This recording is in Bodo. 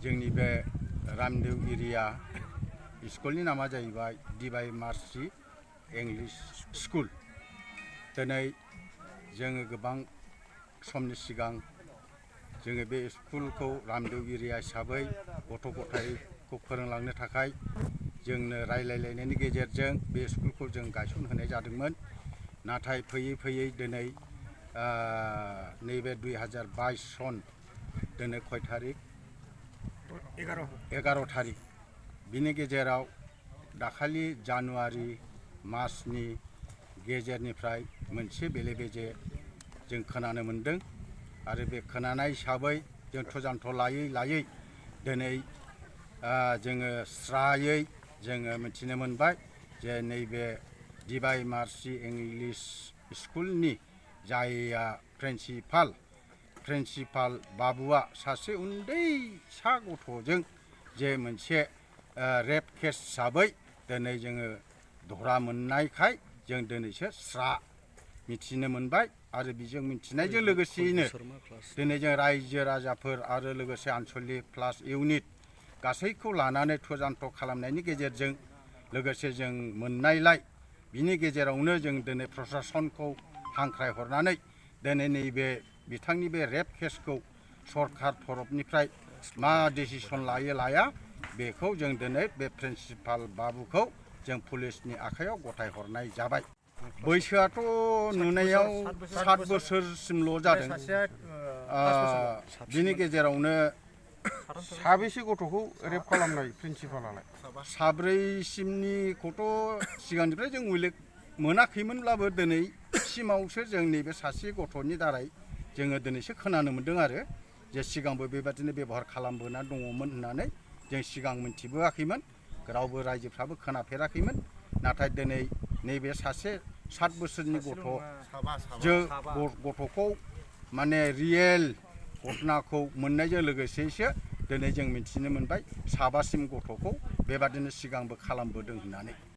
जोंनि बे रामदेव एरिया स्कुलनि नामा जाहैबाय डिवाइन मार्सि इंलिश स्कुल। दिनै जोङो गोबां समनि सिगां जोङो बे स्कुलखौ रामदेव एरिया हिसाबै गथ' गथायखौ फोरोंलांनो थाखाय जोंनो रायलायलायनायनि गेजेरजों बे स्कुलखौ जों गायसनहोनाय जादोंमोन। नाथाय फैयै फैयै दिनै नैबे 2022 सन दिनै खय थारिख 11 थारिख बिनि गेजेराव दाखालि जानुवारि मासनि गेजेरनिफ्राय मोनसे बेले बेजे जों खोनानो मोन्दों आरो बे खोनानाय हिसाबै जों थुजान्थ लायै लायै दिनै जोङो स्रायै जोङो मिथिनो मोनबाय जे नैबे डिवाइन मार्सि इंलिश स्कुलनि जायआ प्रिन्सिपाल बाबुआ सासे उन्दैसा गथ'जों जे मोनसे रेप केस हिसाबै दिनै जोङो धरा मोननायखाय जों दिनैसो स्रा मिथिनो मोनबाय आरो बेजों मिथिनायजों लोगोसेयैनो दिनै जों रायजो राजाफोर आरो लोगोसे आन्सलिक प्लास इउनिट गासैखौ लानानै थुजान्थ खालामनायनि गेजेरजों लोगोसे जों मोननायलाय बिनि गेजेरावनो जों दिनै प्रसासनखौ हांख्रायहरनानै दिनै नैबे बिथांनि बे रेप केसखौ सरकार तरफनिफ्राय मा डिसिसन लायो लाया बेखौ जों दिनै बे प्रिन्सिपाल बाबुखौ जों पुलिसनि आखायाव गथायहरनाय जाबाय। बैसोआथ' नुनायाव 7 बोसोरसिमल' जादों। बिनि गेजेरावनो साबेसे गथ'खौ रेप खालामनाय प्रिन्सिपालालाय? 4सिमनिखौथ' सिगांनिफ्राय जों उल्लेख मोनाखैमोनब्लाबो दिनै सिमावसो जों नैबे सासे गथ'नि दारै जोङो दिनैसो खोनानो मोन्दों आरो जे सिगांबो बेबादिनो बेबहार खालामबोना दङमोन होननानै जों सिगां मिथिबोआखैमोन, रावबो रायजोफ्राबो खोनाफेराखैमोन। नाथाय दिनै नैबे सासे 7 बोसोरनि गथ'खौ माने रियेल घटनाखौ मोननायजों लोगोसेसो दिनै जों मिथिनो मोनबाय 7सिम गथ'खौ बेबादिनो सिगांबो खालामबोदों होननानै।